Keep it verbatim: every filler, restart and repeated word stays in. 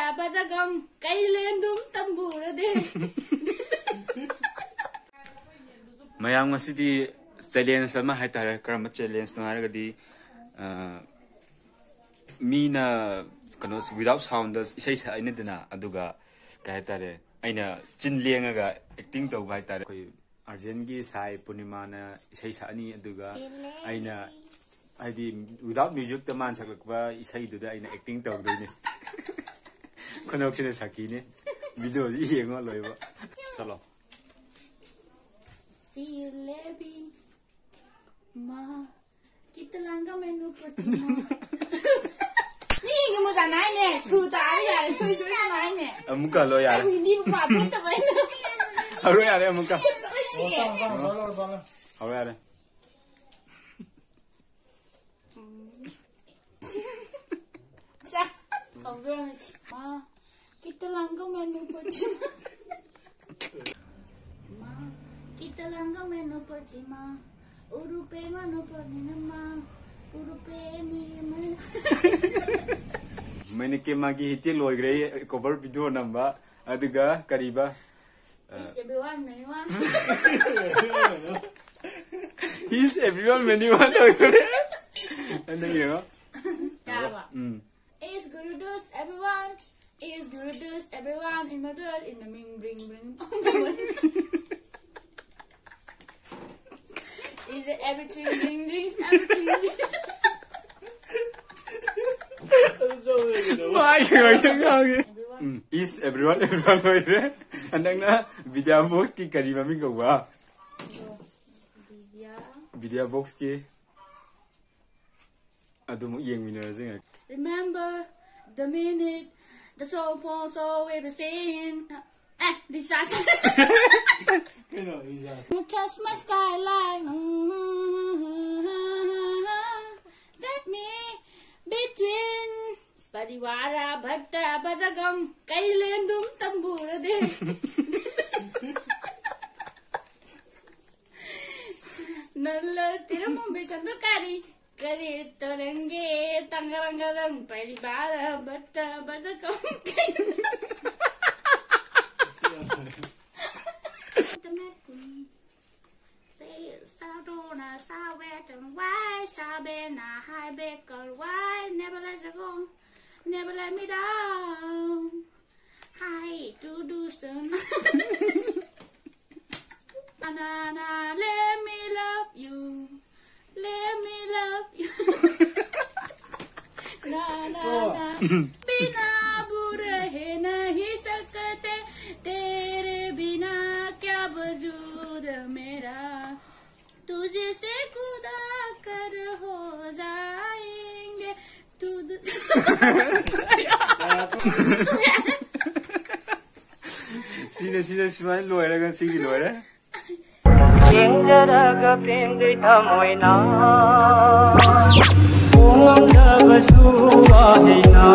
ꯇꯥꯕꯗꯒꯝ ꯀꯩꯂꯦꯟꯗꯨꯝ ꯇꯝꯕꯨꯔꯗꯦ꯫ ꯃꯌꯥꯝ, ꯉꯁꯤꯗꯤ ꯆꯦꯂꯦꯟꯖ ꯑꯃ ꯍꯥꯏꯇꯥꯔꯦ꯫ ꯀꯔꯝꯕ ꯆꯦꯂꯦꯟꯖꯅꯣ ꯍꯥꯏꯔꯒꯗꯤ, ꯑ, ꯃꯤꯅ ꯀꯩꯅꯣ, without sound ꯏꯁꯩ ꯁꯛꯑꯅꯤꯗꯅ, ꯑꯗꯨꯒ ꯀꯩ ꯍꯥꯏꯇꯥꯔꯦ, ꯑꯩꯅ ꯆꯤꯟ ꯂꯦꯡꯉꯒ ꯑꯦꯛꯇꯤꯡ ꯇꯧꯕ ꯍꯥꯏꯇꯥꯔꯦ꯫ ꯑꯩꯈꯣꯏ ꯑꯥꯔꯖꯦꯟꯒꯤ ꯁꯥꯏ ꯄꯨꯔꯅꯤꯃꯥꯅ ꯏꯁꯩ ꯁꯛꯑꯅꯤ, ꯑꯗꯨꯒ ꯑꯩꯅ, ꯍꯥꯏꯗꯤ, without musicꯇ ꯃꯥꯅ ꯁꯛꯂꯛꯄ ꯏꯁꯩꯗꯨꯗ ꯑꯩꯅ ꯑꯦꯛꯇꯤꯡ ꯇꯧꯗꯣꯏꯅꯦ꯫ ꯈꯨꯅꯣꯛꯁꯤꯅ ꯁꯛꯈꯤꯅꯦ꯫ ꯚꯤꯗꯤꯑꯣꯁꯤ ꯌꯦꯡꯉꯣ ꯂꯣꯏꯕ꯫ ꯆꯠꯂꯣ꯫ ꯁꯤꯂꯦꯕꯤ ꯃꯥ ꯀꯤꯇꯂꯥꯡꯒ ꯃꯦꯅꯨ ꯄ꯭ꯔꯣꯇꯤꯃꯥ꯫ ꯃꯤꯒꯤ ꯃꯣꯖꯥ ꯅꯥꯏꯅꯦ, ꯁꯨ ꯇꯥꯔ ꯌꯥꯔꯦ, ꯁꯣꯏ ꯁꯣꯏ ꯁꯥꯟꯅ ꯍꯥꯏꯅꯦ꯫ ꯑꯃꯨꯛꯀ ꯍꯜꯂꯣ ꯌꯥꯔꯦ꯫ ꯑꯩꯕꯨ ꯍꯤꯟꯗꯤ ꯄꯥꯕ ꯊꯣꯛꯇꯕ ꯑꯩꯅ꯫ ꯍꯜꯂꯣ ꯌꯥꯔꯦ ꯑꯃꯨꯛꯀ꯫ ꯁꯣꯏ ꯁꯤꯌꯦ꯫ ꯍꯜꯂꯣ ꯌꯥꯔꯦ꯫ ꯆꯥ꯫ ꯇꯧꯗꯣꯏꯔꯝꯃꯤ꯫ ꯃꯥ ꯀꯤꯇꯂꯥꯡꯒ ꯃꯦꯅꯨ ꯄ꯭ꯔꯣꯇꯤꯃꯥ꯫ ꯃꯥ ꯀꯤꯇꯂꯥꯡꯒ ꯃꯦꯅꯨ ꯄ꯭ꯔꯣꯇꯤꯃꯥ꯫ ꯎꯔꯨꯄꯦ ꯃꯅꯨ ꯄ꯭ꯔꯣꯇꯤꯃꯥ꯫ ꯎꯔꯨꯄꯦ ꯃꯤ ꯃ-꯫ ꯃꯦꯅꯤꯀꯦ ꯃꯥꯒꯤ ꯍꯤꯇꯦ ꯂꯣꯏꯈ꯭ꯔꯦ, ꯀꯣꯚꯔ ꯚꯤꯗꯤꯑꯣ ꯅꯝꯕ꯫ ꯑꯗꯨꯒ ꯀꯔꯤꯕ? Is everyone, everyone? Is everyone, everyone ꯑꯣꯏꯈ꯭ꯔꯦ꯫ ꯑꯗꯨ ꯌꯦꯡꯉꯣ꯫ ꯌꯥꯔꯕ? ꯎꯝ꯫ Is Guru Dos, everyone. Is Guru Dos, everyone. In the dirt, in the ming, bring, bring. Is it everything, bring, brings everything? ꯃꯥꯒꯤ ꯃꯁꯛ ꯌꯥꯎꯒꯦ꯫ Everyone. Um, is everyone, everyone ꯑꯣꯏꯔꯦ꯫ ꯍꯟꯗꯛꯅ ꯕꯤꯗ꯭ꯌꯥ ꯕꯣꯛꯁꯀꯤ ꯀꯔꯤ ꯃꯃꯤꯡ ꯀꯧꯕ? ꯕꯤꯗ꯭ꯌꯥ꯫ ꯕꯤꯗ꯭ꯌꯥ ꯕꯣꯛꯁꯀꯤ꯫ ꯑꯗꯨꯃꯨꯛ ꯌꯦꯡꯃꯤꯟꯅꯔꯁꯤ ꯉꯥꯏꯈꯣ꯫ Remember the minute the soul falls so we be saying, eh, recharge. ꯀꯩꯅꯣ, recharge? Touch my skyline. Let me between ꯄꯔꯤꯋꯥꯔ Bhatta ꯚꯠꯇꯒꯝ ꯀꯩꯂꯦꯟꯗꯨꯝ ꯇꯝꯕꯨꯔꯗꯦ꯫ ꯅꯜꯂ ꯇꯤꯔꯃꯨꯝꯕꯤ ꯆꯟꯗꯨꯀꯥꯔꯤ꯫ करें तरंगे, तंगरंगरंग, पहली बार बट बट कम। Say, Sarona, Sawetan, why, Sabena, High Baker, why, never let you go, never let me down. Hi, to do some. Na, na, na, let me love you. Let me love you. Na, na, na. बिना बुरे नहीं सकते, तेरे बिना क्या वजूद मेरा, तुझसे खुदा कर हो जाएंगे, तुझ ꯁꯤꯅ ꯁꯤꯅ ꯁꯨꯃꯥꯏꯅ ꯂꯣꯏꯔꯒ ꯁꯤꯒꯤ ꯂꯣꯏꯔꯦ꯫ ꯌꯦꯡꯖꯔꯒ ꯄꯦꯟꯗꯣꯏ ꯊꯃꯣꯏꯅ ꯐꯣꯡꯉꯝꯗꯕꯁꯨ ꯋꯥꯍꯩꯅ꯫